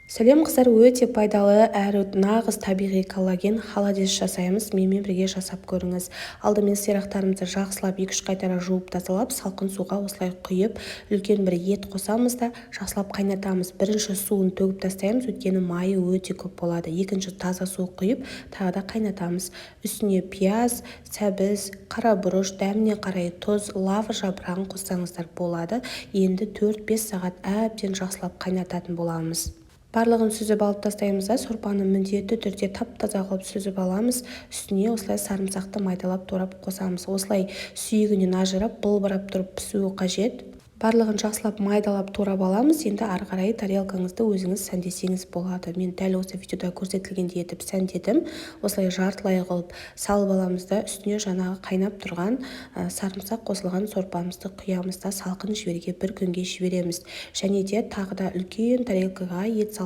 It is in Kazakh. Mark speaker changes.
Speaker 1: Сәлем, қыздар! Өте пайдалы әрі нағыз табиғи коллаген холодец жасаймыз. Менімен бірге жасап көріңіз. Алдымен сирақтарымызды жақсылап 2-3 қайтара жуып тазалап, салқын суға осылай құйып, үлкен бір ет қосамыз да, жақсылап қайнатамыз. Бірінші суын төгіп тастаймыз, өйткені майы өте көп болады. Екінші таза су құйып, тағы да қайнатамыз. Үстіне пияз, сәбіз, қара бұрыш, дәміне қарай тұз, лавр жапырағын қоссаңыздар болады. Енді 4-5 сағат әбден жақсылап қайнататын боламыз. Барлығын сүзіп алып тастаймыз да, сорпаны міндетті түрде тап-таза қылып сүзіп аламыз. Үстіне осылай сарымсақты майдалап турап қосамыз. Осылай сүйегінен ажырап, былбырап тұрып пісуі қажет. Барлығын жақсылап майдалап турап аламыз. Енді ары қарай тарелкаңызды өзіңіз сәндесеңіз болады. Мен дәл осы видеода көрсетілгендей етіп сәндедім. Осылай жартылай қылып салып аламыз да, үстіне жаңағы қайнап тұрған сарымсақ қосылған сорпамызды құямыз да, салқын жіберге бір күнге жібереміз. Және де тағы да үлкен тарелкаға ет.